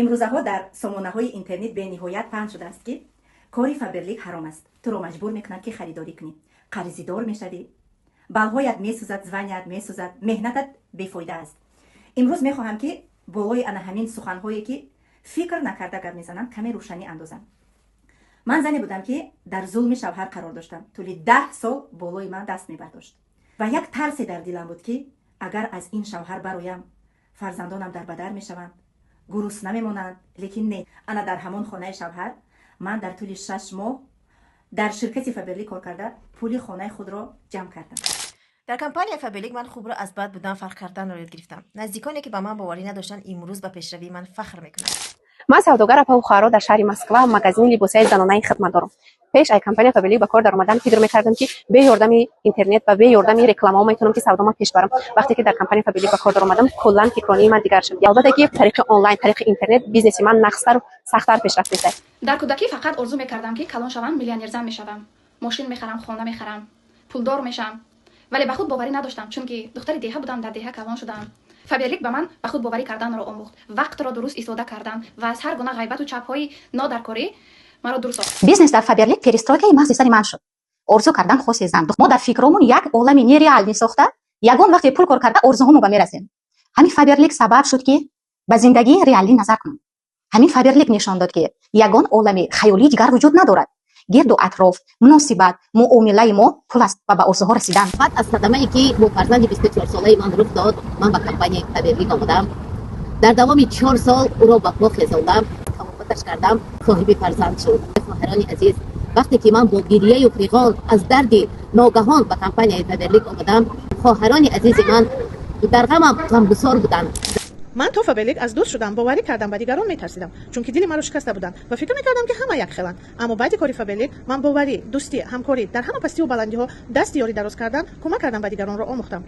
Имрӯзаҳо дар сомонаҳои интернет бениҳоят паҳн шудааст, ки кори Фаберлик ҳаром аст, туро маҷбур мекунанд, ки харидорӣ кунӣ, қарзидор мешавӣ, балҳоят месӯзад, звания ят месӯзад, меҳнатат бефоида аст. Имрӯз мехоҳам, ки болои ана ҳамин суханҳое, ки фикр накарда гап мезананд, каме рӯшанӣ андозам. Ман зане будам, ки дар зулми шавҳар қарор доштам. Тӯли 10 сол болои ман даст мебардошт ва як тарсе дар дилам буд, ки агар аз ин шавҳар бароям, фарзандонам дар бадар мешаванд, гурусна мемонанд. Лекин не, ана дар ҳамон хонаи шавҳар ман дар тӯли 6 моҳ дар ширкати Фаберлик кор карда, пули хонаи худро ҷамъ кардам. Дар компанияи Фаберлик ман хубро аз бад будан фарқ карданро ёд гирифтам. Наздиконе, ки ба ман боварӣ надоштанд, имрӯз ба пешравии ман фахр мекунанд. Ман савдогар, апаву хоҳаро, дар шаҳри Москва магазини либосияи занонаи хидмат дорам. Пеш ай компания Фаберлик ба кор даромадан фикр мекардам, ки бе ёрдами интернет ва бе ёрдами рекламаҳо метавонам, ки савдома пеш барам. Вақте ки дар компания Фаберлик ба кор даромадам, куллан фикронии ман дигар шуд. Албатта, ки тариқи онлайн, тариқи интернет бизнеси ман нағзтару сахттар пешрафт месад. Дар кӯдакӣ фақат орзу мекардам, ки калон шавам, миллионерзан мешавам, мошин мехарам, хона мехарам, пулдор мешавам, вале ба худ боварӣ надоштам, чунки духтари деҳа будам, дар деҳа калон шудам. Фаберлик ба ман ба худ боварӣ карданро омӯхт, вақтро дуруст истифода кардан ва аз ҳар гуна ғайбату чапҳои нодаркорӣ маро дур сохт. Бизнес дар Фаберлик перестройка и мағзи сари ман шуд. Орзу кардан хоси зан. Мо дар фикромон як олами нереальный сохта, ягон вақте пул кор карда, орзуҳомо ба мерасем. Ҳамин Фаберлик сабаб шуд, ки ба зиндагии реалӣ назар кунам. Ҳамин Фаберлик нишон дод, ки ягон олами хаёлии дигар вуҷуд надорад. Гирду атроф, муносибат, муомилаи мо пул аст ва ба орзуҳо расидан. Баъд аз садамае, ки бо фарзанди 24-солаи ман рух дод, ман ба компанияи Фаберлик омадам. Дар давоми 4 сол ӯро ба по хезондам, табобаташ кардам, соҳиби фарзанд шуд. Хоҳарони азиз, вақте ки ман бо гирияю фиғон аз дарди ногаҳон ба компанияи Фаберлик омадам, хоҳарони азизи ман дар ғамам ғамгусор буданд. Ман то Фаберлик аз дӯст шудам, боварӣ кардам ба дигарон метарсидам, чунки дили маро шикаста буданд ва фикр мекардам, ки ҳама якхеланд. Аммо баъди кори Фаберлик ман боварӣ, дӯстӣ, ҳамкорӣ, дар ҳама пастиву баландиҳо дасти ёрӣ дароз кардан, кӯмак кардан ба дигаронро омӯхтам.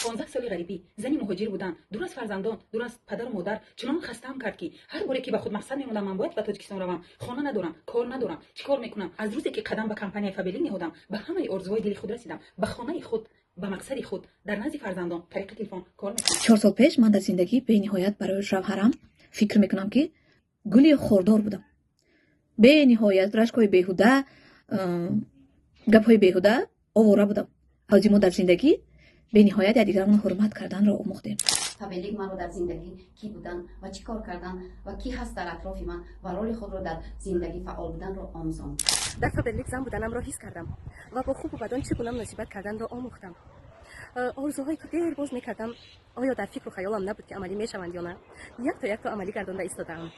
15 соли ғарибӣ, зани муҳоҷир будан, дур аз фарзандон, дур аз падару модар чунон хастаам кард, ки ҳар боре ки ба худ мақсад мемондам, ман бояд ба Тоҷикистон равам, хона надорам, кор надорам, чӣ кор мекунам? Аз рӯзе ки қадам ба компанияи Фаберлик ниҳодам, ба ҳамаи орзуҳои дили худ расидам, ба хонаи худ, ба мақсади худ, дар назди фарзандон тариқи телефон кор мекунам. 4 сол пеш ман дар зиндагӣ бениҳоят барои шавҳарам, фикр мекунам, ки гули хордор будам. Бениҳоят рашкҳои беҳуда, гапҳои беҳуда, овора будам. Ҳозир мо дар зиндагӣ бениҳоят якдигарамон ҳурмат карданро омӯхтем. Фаберлик маро дар зиндагӣ кӣ будан ва чӣ кор кардан ва кӣ ҳаст дар атрофи ман ва роли худро дар зиндагӣ фаъол буданро омӯзонд. Дар Фаберлик зан буданамро ҳис кардам ва бо хубу бадон чӣ гуна муносибат карданро омӯхтам. Орзуҳое, ки дер боз мекардам, оё дар фикру хаёлам набуд, ки амалӣ мешаванд ё на, якто якто амалӣ гардонда истодаам.